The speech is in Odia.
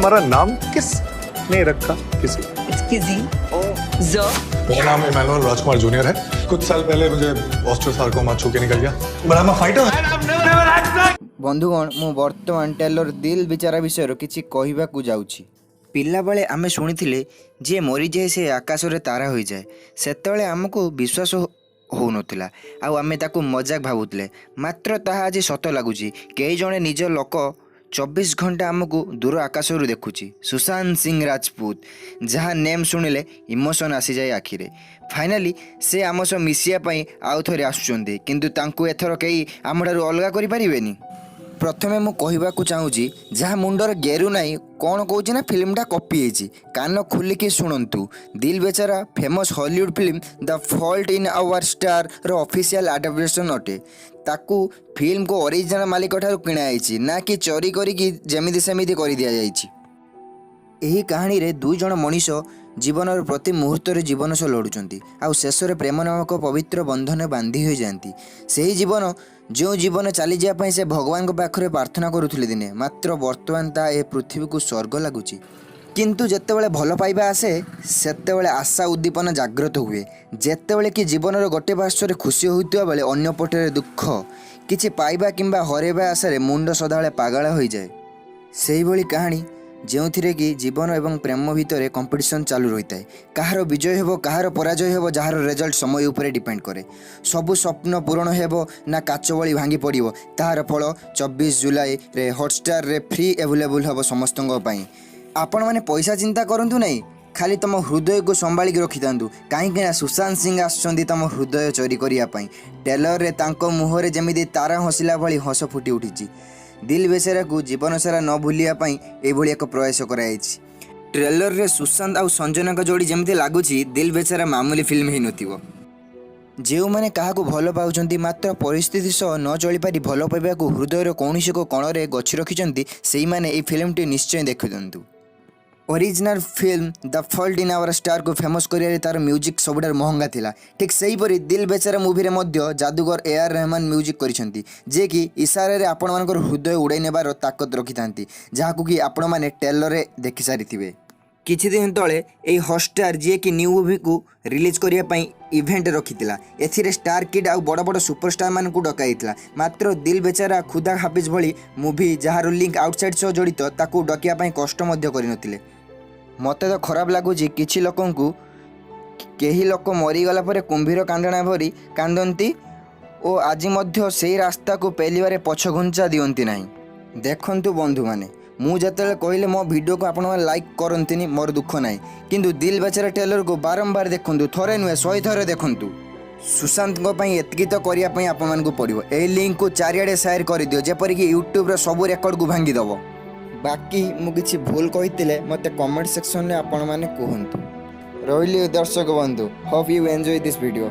हमारा नाम किस ने रखा किसी? It's Kizzy. Z. मेरा नाम इमैनुअल राजकुमार जूनियर है। कुछ साल पहले मुझे ऑस्टियोसार्कोमा छू के निकल गया, बट I fighter. ବନ୍ଧୁଗଣ, ମୁଁ ବର୍ତ୍ତମାନ ଟ୍ରେଲର ଦିଲ୍ ବେଚାରା ବିଷୟରେ କିଛି କହିବାକୁ ଯାଉଛି। ପିଲାବେଳେ ଆମେ ଶୁଣିଥିଲେ, ଯିଏ ମରିଯାଏ ସେ ଆକାଶରେ ତାରା ହୋଇଯାଏ। ସେତେବେଳେ ଆମକୁ ବିଶ୍ୱାସ ହେଉନଥିଲା ଆଉ ଆମେ ତାକୁ ମଜାକ ଭାବୁଥିଲେ। ମାତ୍ର ତାହା ଆଜି ସତ ଲାଗୁଛି। କେହି ଜଣେ ନିଜ ଲୋକ 24 ଘଣ୍ଟା ଆମକୁ ଦୂର ଆକାଶରୁ ଦେଖୁଛି। ସୁଶାନ୍ତ ସିଂ ରାଜପୁତ, ଯାହା ନେମ୍ ଶୁଣିଲେ ଇମୋସନ୍ ଆସିଯାଏ ଆଖିରେ। ଫାଇନାଲି ସେ ଆମ ସହ ମିଶିବା ପାଇଁ ଆଉ ଥରେ ଆସୁଛନ୍ତି, କିନ୍ତୁ ତାଙ୍କୁ ଏଥର କେହି ଆମଠାରୁ ଅଲଗା କରିପାରିବେନି। ପ୍ରଥମେ ମୁଁ କହିବାକୁ ଚାହୁଁଛି, ଯାହା ମୁଣ୍ଡରେ ଗେରୁ ନାହିଁ, କ'ଣ କହୁଛି ନା ଫିଲ୍ମଟା କପି ହେଇଛି, କାନ ଖୋଲିକି ଶୁଣନ୍ତୁ। Dil Bechara famous Hollywood film the fault in our ଷ୍ଟାରର ଅଫିସିଆଲ୍ ଆଡାପ୍ଟେସନ୍ ଅଟେ। ତାକୁ ଫିଲ୍ମକୁ ଅରିଜିନାଲ୍ ମାଲିକ ଠାରୁ କିଣା ହେଇଛି, ନା କି ଚୋରି କରିକି ଯେମିତି ସେମିତି କରିଦିଆଯାଇଛି। ଏହି କାହାଣୀରେ ଦୁଇ ଜଣ ମଣିଷ ଜୀବନର ପ୍ରତି ମୁହୂର୍ତ୍ତରେ ଜୀବନ ସହ ଲଢ଼ୁଛନ୍ତି ଆଉ ଶେଷରେ ପ୍ରେମ ନାମକ ପବିତ୍ର ବନ୍ଧନରେ ବାନ୍ଧି ହୋଇଯାଆନ୍ତି। ସେହି ଜୀବନ, ଯେଉଁ ଜୀବନ ଚାଲିଯିବା ପାଇଁ ସେ ଭଗବାନଙ୍କ ପାଖରେ ପ୍ରାର୍ଥନା କରୁଥିଲେ ଦିନେ, ମାତ୍ର ବର୍ତ୍ତମାନ ତାହା ଏ ପୃଥିବୀକୁ ସ୍ୱର୍ଗ ଲାଗୁଛି। କିନ୍ତୁ ଯେତେବେଳେ ଭଲ ପାଇବା ଆସେ, ସେତେବେଳେ ଆଶା ଉଦ୍ଦୀପନା ଜାଗ୍ରତ ହୁଏ। ଯେତେବେଳେ କି ଜୀବନର ଗୋଟେ ପାର୍ଶ୍ୱରେ ଖୁସି ହେଉଥିବା ବେଳେ ଅନ୍ୟ ପଟରେ ଦୁଃଖ, କିଛି ପାଇବା କିମ୍ବା ହରାଇବା ଆଶାରେ ମୁଣ୍ଡ ସଦାବେଳେ ପାଗଳ ହୋଇଯାଏ। ସେଇଭଳି କାହାଣୀ, ଯେଉଁଥିରେ କି ଜୀବନ ଏବଂ ପ୍ରେମ ଭିତରେ କମ୍ପିଟିସନ୍ ଚାଲୁ ରହିଥାଏ। କାହାର ବିଜୟ ହେବ, କାହାର ପରାଜୟ ହେବ, ଯାହାର ରେଜଲ୍ଟ ସମୟ ଉପରେ ଡିପେଣ୍ଡ କରେ। ସବୁ ସ୍ୱପ୍ନ ପୂରଣ ହେବ ନା କାଚ ଭଳି ଭାଙ୍ଗି ପଡ଼ିବ, ତାହାର ଫଳ 24 ଜୁଲାଇରେ ହଟଷ୍ଟାରରେ ଫ୍ରି ଆଭେଲେବୁଲ୍ ହେବ ସମସ୍ତଙ୍କ ପାଇଁ। ଆପଣମାନେ ପଇସା ଚିନ୍ତା କରନ୍ତୁ ନାହିଁ, ଖାଲି ତୁମ ହୃଦୟକୁ ସମ୍ଭାଳିକି ରଖିଥାନ୍ତୁ, କାହିଁକିନା ସୁଶାନ୍ତ ସିଂ ଆସୁଛନ୍ତି ତୁମ ହୃଦୟ ଚୋରି କରିବା ପାଇଁ। ଟ୍ରେଲରରେ ତାଙ୍କ ମୁହଁରେ ଯେମିତି ତାରା ହସିଲା ଭଳି ହସ ଫୁଟି ଉଠିଛି। ଦିଲ୍ ବେଚାରାକୁ ଜୀବନ ସାରା ନ ଭୁଲିବା ପାଇଁ ଏଇଭଳି ଏକ ପ୍ରୟାସ କରାଯାଇଛି। ଟ୍ରେଲରରେ ସୁଶାନ୍ତ ଆଉ ସଞ୍ଜନାଙ୍କ ଯୋଡ଼ି ଯେମିତି ଲାଗୁଛି, ଦିଲ୍ ବେଚାରା ମାମୁଲି ଫିଲ୍ମ ହେଇନଥିବ। ଯେଉଁମାନେ କାହାକୁ ଭଲ ପାଉଛନ୍ତି, ମାତ୍ର ପରିସ୍ଥିତି ସହ ନ ଚଳିପାରି ଭଲ ପାଇବାକୁ ହୃଦୟର କୌଣସି ଏକ କୋଣରେ ଗଛି ରଖିଛନ୍ତି, ସେଇମାନେ ଏହି ଫିଲ୍ମଟି ନିଶ୍ଚୟ ଦେଖୁଥାନ୍ତୁ। Original film the fault in our ଷ୍ଟାରକୁ ଫେମସ୍ କରିବାରେ ତାର ମ୍ୟୁଜିକ୍ ସବୁଠାରୁ ମହଙ୍ଗା ଥିଲା। ଠିକ୍ ସେହିପରି ଦିଲ୍ ବେଚାରା ମୁଭିରେ ମଧ୍ୟ ଯାଦୁଗର ଏ ଆର୍ ରେହମାନ ମ୍ୟୁଜିକ୍ କରିଛନ୍ତି, ଯିଏକି ଇଶାରାରେ ଆପଣମାନଙ୍କର ହୃଦୟ ଉଡ଼ାଇ ନେବାର ତାକତ ରଖିଥାନ୍ତି, ଯାହାକୁ କି ଆପଣମାନେ ଟ୍ରେଲରରେ ଦେଖିସାରିଥିବେ। କିଛି ଦିନ ତଳେ ଏହି ହଟଷ୍ଟାର, ଯିଏକି ନ୍ୟୁ ମୁଭିକୁ ରିଲିଜ୍ କରିବା ପାଇଁ ଇଭେଣ୍ଟ ରଖିଥିଲା, ଏଥିରେ ଷ୍ଟାର କିଡ୍ ଆଉ ବଡ଼ ବଡ଼ ସୁପରଷ୍ଟାରମାନଙ୍କୁ ଡକାଯାଇଥିଲା। ମାତ୍ର ଦିଲ୍ ବେଚାରା, ଖୁଦା ହାଫିଜ ଭଳି ମୁଭି, ଯାହାର ଲିଙ୍କ ଆଉଟସାଇଡ୍ ସହ ଜଡ଼ିତ, ତାକୁ ଡକିବା ପାଇଁ କଷ୍ଟ ମଧ୍ୟ କରିନଥିଲେ। ମୋତେ ତ ଖରାପ ଲାଗୁଛି କିଛି ଲୋକଙ୍କୁ। କେହି ଲୋକ ମରିଗଲା ପରେ କୁମ୍ଭୀର କାନ୍ଦଣା ଭରି କାନ୍ଦନ୍ତି ଓ ଆଜି ମଧ୍ୟ ସେଇ ରାସ୍ତାକୁ ପେଲିବାରେ ପଛଘୁଞ୍ଚା ଦିଅନ୍ତି ନାହିଁ। ଦେଖନ୍ତୁ ବନ୍ଧୁମାନେ, ମୁଁ ଯେତେବେଳେ କହିଲେ ମୋ ଭିଡ଼ିଓକୁ ଆପଣମାନେ ଲାଇକ୍ କରନ୍ତିନି, ମୋର ଦୁଃଖ ନାହିଁ। କିନ୍ତୁ ଦିଲ୍ ବେଚାରା ଟ୍ରେଲରକୁ ବାରମ୍ବାର ଦେଖନ୍ତୁ, ଥରେ ନୁହେଁ, 100 ଥର ଦେଖନ୍ତୁ। ସୁଶାନ୍ତଙ୍କ ପାଇଁ ଏତିକି ତ କରିବା ପାଇଁ ଆପଣମାନଙ୍କୁ ପଡ଼ିବ। ଏହି ଲିଙ୍କକୁ ଚାରିଆଡ଼େ ସେୟାର କରିଦିଅ, ଯେପରିକି ୟୁଟ୍ୟୁବର ସବୁ ରେକର୍ଡ଼କୁ ଭାଙ୍ଗିଦେବ। ବାକି ମୁଁ କିଛି ଭୁଲ କହିଥିଲେ ମୋତେ କମେଣ୍ଟ ସେକ୍ସନରେ ଆପଣମାନେ କୁହନ୍ତୁ। ରହିଲି ଦର୍ଶକ ବନ୍ଧୁ, hope you enjoy this video.